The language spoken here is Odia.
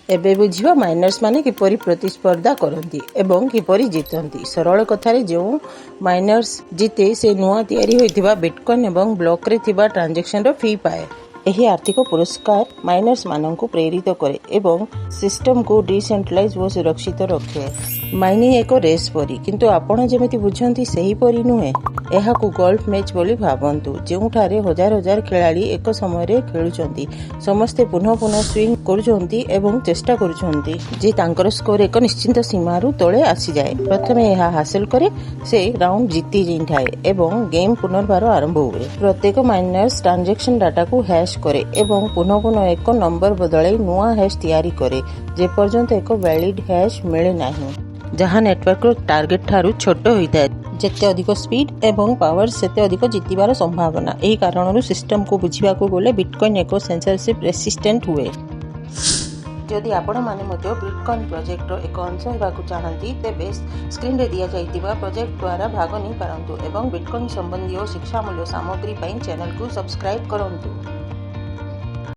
ଏବେ ବୁଝିବା ମାଇନର୍ସ ମାନେ କିପରି ପ୍ରତିସ୍ପର୍ଦ୍ଧା କରନ୍ତି ଏବଂ କିପରି ଜିତନ୍ତି। ସରଳ କଥାରେ, ଯେଉଁ ମାଇନର୍ସ ଜିତେ, ସେ ନୂଆ ତିଆରି ହୋଇଥିବା ବିଟକଏନ୍ ଏବଂ ବ୍ଲକରେ ଥିବା ଟ୍ରାଞ୍ଜାକ୍ସନର ଫି ପାଏ। ଏହି ଆର୍ଥିକ ପୁରସ୍କାର ମାଇନର୍ସମାନଙ୍କୁ ପ୍ରେରିତ କରେ ଏବଂ ସିଷ୍ଟମକୁ ଡିସେଣ୍ଟ୍ରାଲାଇଜ୍ ଓ ସୁରକ୍ଷିତ ରଖେ। ମାଇନିଂ ଏକ ରେସ୍ ପରି, କିନ୍ତୁ ଆପଣ ଯେମିତି ବୁଝନ୍ତି ସେହିପରି ନୁହେଁ। ଏହାକୁ ଗଲ୍ଫ ମ୍ୟାଚ୍ ବୋଲି ଭାବନ୍ତୁ, ଯେଉଁଠାରେ ହଜାର ହଜାର ଖେଳାଳି ଏକ ସମୟରେ ଖେଳୁଛନ୍ତି। ସମସ୍ତେ ପୁନଃ ପୁନଃ ସୁଇଂ କରୁଛନ୍ତି ଏବଂ ଚେଷ୍ଟା କରୁଛନ୍ତି ଯେ ତାଙ୍କର ସ୍କୋର ଏକ ନିଶ୍ଚିତ ସୀମାରୁ ତଳେ ଆସିଯାଏ। ପ୍ରଥମେ ଏହା ହାସଲ କରେ, ସେ ରାଉଣ୍ଡ ଜିତି ଯାଇଥାଏ ଏବଂ ଗେମ୍ ପୁନର୍ବାର ଆରମ୍ଭ ହୁଏ। ପ୍ରତ୍ୟେକ ମାଇନର୍ସ ଟ୍ରାଞ୍ଜାକ୍ସନ ଡାଟାକୁ ହ୍ୟାଶ କରେ ଏବଂ ପୁନଃ ପୁନଃ ଏକ ନମ୍ବର ବଦଳାଇ ନୂଆ ହ୍ୟାଶ ତିଆରି କରେ, ଯେପର୍ଯ୍ୟନ୍ତ ଏକ ଭ୍ୟାଲିଡ୍ ହ୍ୟାଶ ମିଳେ ନାହିଁ, ଯାହା ନେଟୱାର୍କର ଟାର୍ଗେଟ ଠାରୁ ଛୋଟ ହୋଇଥାଏ। ଯେତେ ଅଧିକ ସ୍ପିଡ୍ ଏବଂ ପାୱାର, ସେତେ ଅଧିକ ଜିତିବାର ସମ୍ଭାବନା। ଏହି କାରଣରୁ ସିଷ୍ଟମକୁ ବୁଝିବାକୁ ଗଲେ ବିଟକଏନ୍ ଏକ ସେନ୍ସରସିପ୍ ରେସିଷ୍ଟେଣ୍ଟ ହୁଏ। ଯଦି ଆପଣମାନେ ମଧ୍ୟ ବିଟକଏନ୍ ପ୍ରୋଜେକ୍ଟର ଏକ ଅଂଶ ହେବାକୁ ଚାହାନ୍ତି, ତେବେ ସ୍କ୍ରିନରେ ଦିଆଯାଇଥିବା ପ୍ରୋଜେକ୍ଟ ଦ୍ୱାରା ଭାଗ ନେଇପାରନ୍ତୁ ଏବଂ ବିଟକଏନ୍ ସମ୍ବନ୍ଧୀୟ ଶିକ୍ଷାମୂଳକ ସାମଗ୍ରୀ ପାଇଁ ଚ୍ୟାନେଲକୁ ସବସ୍କ୍ରାଇବ୍ କରନ୍ତୁ।